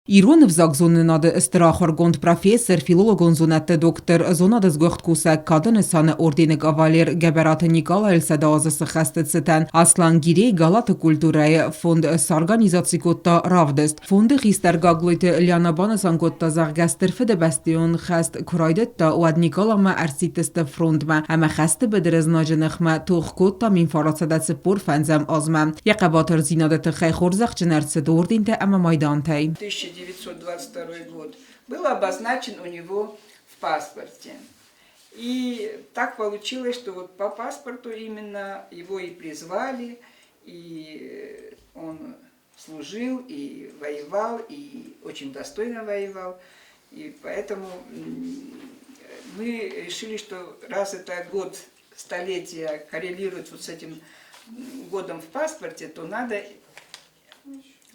Ирон ӕвзагзонынады стыр ахуыргонд, профессор, филологон зонӕдты доктор, зонады сгуыхт кусӕг, кады нысаны ордены кавалер Гӕбӕраты Никъалайыл 100 азы сыххӕсты цытӕн Аслан Гирей Галаты культурӕйы фонд сорганизаци кодта равдыст. Фонды хистӕр Гаглойты Лиана банысан кодта, зӕгъгӕ, Стыр Фыдыбӕстӕйон хӕст куы райдыдта, уӕд Никъаламӕ ӕрсидтысты фронтмӕ ӕмӕ хӕсты быдыры знаджы ныхмӕ тох кодта 1945 азмӕ. Йӕ хъӕбатырдзинады тыххӕй хорзӕхджын ӕрцыд ордентӕ ӕмӕ майдантӕй. 1922 год был обозначен у него в паспорте. И так получилось, что вот по паспорту именно его и призвали, и он служил, и воевал, и очень достойно воевал. И поэтому мы решили, что раз это год столетия коррелирует вот с этим годом в паспорте, то надо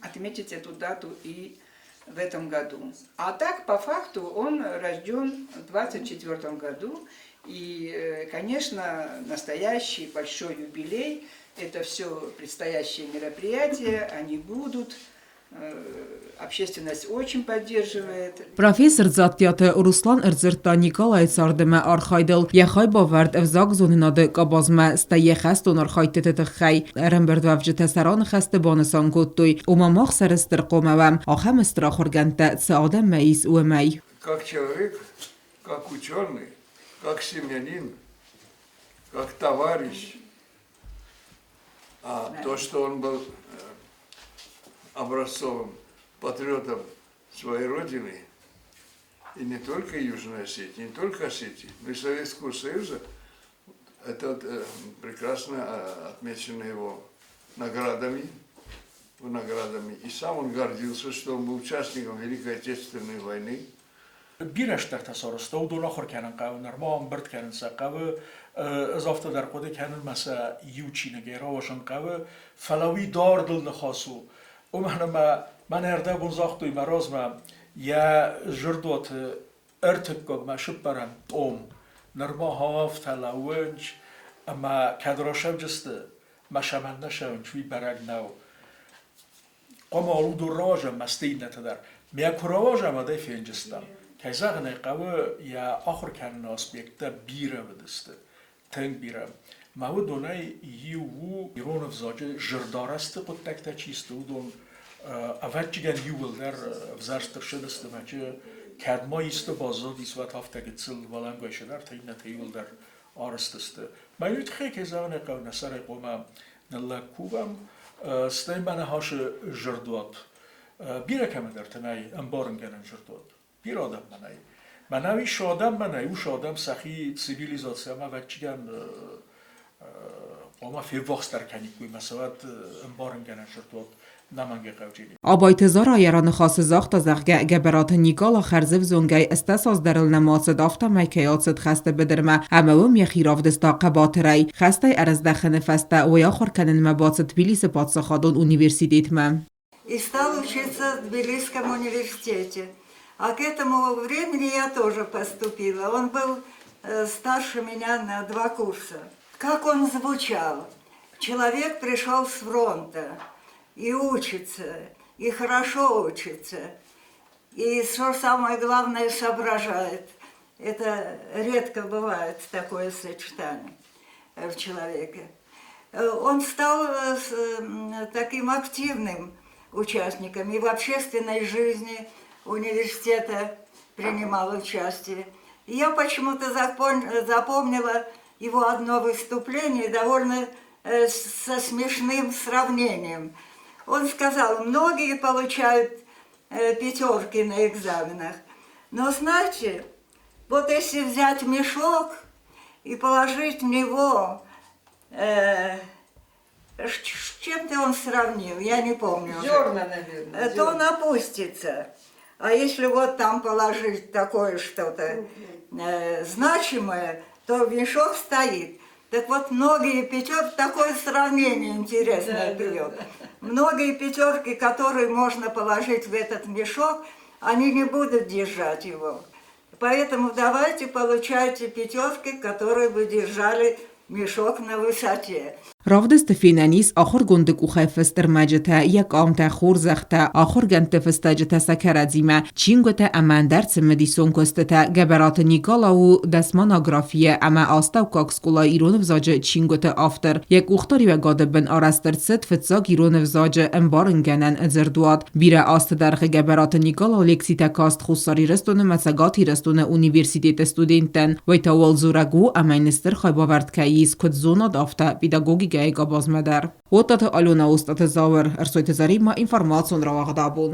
отметить эту дату и в этом году. А так, по факту, он рожден в 24 году. И, конечно, настоящий большой юбилей – это все предстоящие мероприятия, они будут. Общественность очень поддерживает. Профессор Дзаттиаты Руслан ӕрдзырдта Николайы цард ӕмӕ архайдыл, йӕ хайбавӕрд ӕвзагзонынады къабазмӕ, стӕй йӕ хӕстон архайдтыты тыххӕй. Ӕрӕмбырдуӕвджытӕ сӕ раныхӕсты банысан кодтой, ома мах сӕрыстыр хъуамӕ уӕм, ахӕм стыр ахуыргӕндтӕ цы адӕммӕ ис, уымӕй. Как человек, как ученый, как семьянин, как товарищ, а то, что он был образцовым патриотом своей родины, и не только Южной Осетии, не только Осетии, но и Советского Союза, это прекрасно отмечено его наградами, наградами. И сам он гордился, что он был участником Великой Отечественной войны. Бирӕ стӕгтӕ сарӕзта, уыдон ахуыр кӕнын хъӕуы, нырма ӕмбырд кӕнын сӕ хъӕуы, ӕз афтӕ дӕр хъуыды кӕнын, мӕ сӕ иу чиныгӕй рауазын хъӕуы, фӕлӕ уый дардыл ныхас у. Уымӕн ӕмӕ мӕнӕ ӕрдӕбон загътой мӕ размӕ, йӕ зӕрдуаты ӕртыккагмӕ сыппӕрӕм том нырма афтӕ лӕууынц, ӕмӕ кӕд расӕвджысты, мӕ сӕмӕн нӕ сӕвынц, уый бӕрӕг нӕу. Хъуамӕ уыдон рауазӕм ма стӕй иннӕтӕ дӕр. Мӕ куы рауазӕм, уӕд ӕй фенджыстӕм. Кӕй зӕгъын ӕй хъӕуы, йӕ ахуыр кӕныны аспекттӕ бирӕ уыдысты, тынг бирӕ. Мӕ уыдонӕй иу у ирон ӕвзаджы зӕрдӕарӕзты хъуыддӕгтӕ чи сты, уыдон ӕвӕццӕгӕн иууылдӕр ӕвзӕрст ӕрцыдысты мӕ кӕд ма исты баззадис, уӕд афтӕ гыццыл уӕлӕнгай цыдӕртӕ, иннӕтӕ иууылдӕр арӕзт сты. Мӕ иу тыххӕй, кӕй зӕгъын ӕй хъӕуы, нӕ сӕрӕй хъуамӕ ныллӕг кувӕм, стӕй мӕ ныхасы зӕрдуат. Бирӕ кӕмӕдӕрты нӕй ӕмбарынгӕнӕн зӕрдуат. Бирӕ адӕммӕ нӕй. Мӕнӕ ис адӕммӕ нӕй, ус адӕм сӕхи цивилизаци ӕмӕ ӕвӕццӕгӕн хъуамӕ феввахсдӕр кӕниккой мӕ сӕ уӕд ӕмбарынгӕнӕн зӕрдуат нӕмӕнгӕй хъауджыди. Абайты Зара йӕ раныхасы загъта, зӕгъгӕ, Гӕбӕраты Никъала хӕрзӕвзонгӕй 80 аз дӕр ыл нӕма ацыд, афтӕмӕй кӕй ацыд хӕсты быдырмӕ ӕмӕ уым йӕхи равдыста хъӕбатырӕй. Хӕстӕй ӕрыздӕхыны фӕстӕ уый ахуыр кӕнынмӕ бацыд Тбилисы паддзахадон университетмӕ. И стал учиться в Тбилисском университете. А к этому времени я тоже поступила. Он был старше меня на два курса. Как он звучал? Человек пришел с фронта и учится, и хорошо учится, и, что самое главное, соображает. Это редко бывает такое сочетание в человеке. Он стал таким активным участником и в общественной жизни университета принимал участие. И я почему-то запомнила его одно выступление довольно со смешным сравнением. Он сказал, многие получают пятерки на экзаменах, но знаете, вот если взять мешок и положить в него, с чем-то он сравнил, я не помню. Зерна, наверное. То он опустится. А если вот там положить такое что-то значимое, то мешок стоит. Так вот, многие пятерки, такое сравнение интересное привел. Многие пятерки, которые можно положить в этот мешок, они не будут держать его. Поэтому давайте получайте пятерки, которые бы держали мешок на высоте. Равдысты фенӕн ис ахуыргонды къухӕй фыст ӕрмӕджытӕ, йӕ къамтӕ, хорзӕхтӕ, ахуыргӕндты фыстӕджытӕ сӕ кӕрӕдзимӕ, чингуытӕ ӕмӕ ӕндӕр цымыдисон куыстытӕ. Гӕбӕраты Никъала у дӕсмонографийӕ ӕмӕ астӕуккаг скъолайы ирон ӕвзаджы чингуыты автор. Йӕ къухдариуӕгады бын арӕзт ӕрцыд фыццаг ирон ӕвзаджы ӕмбарынгӕнӕн дзырдуат. Бирӕ азты дӕргъы Гӕбӕраты Никъала лекцитӕ каст Хуссар Ирыстоны ӕмӕ Цӕгат Ирыстоны университеты студенттӕн. Уый та уӕл дзурӕг у, ӕмӕ йын стыр хайбавӕрд кӕй ис куыд зонад, афтӕ педагогикӕйы къабазмӕ дӕр. Оттаты Алена, Остъаты Зауыр, Ӕрсойты Заремӕ, информацион рауагъд абон.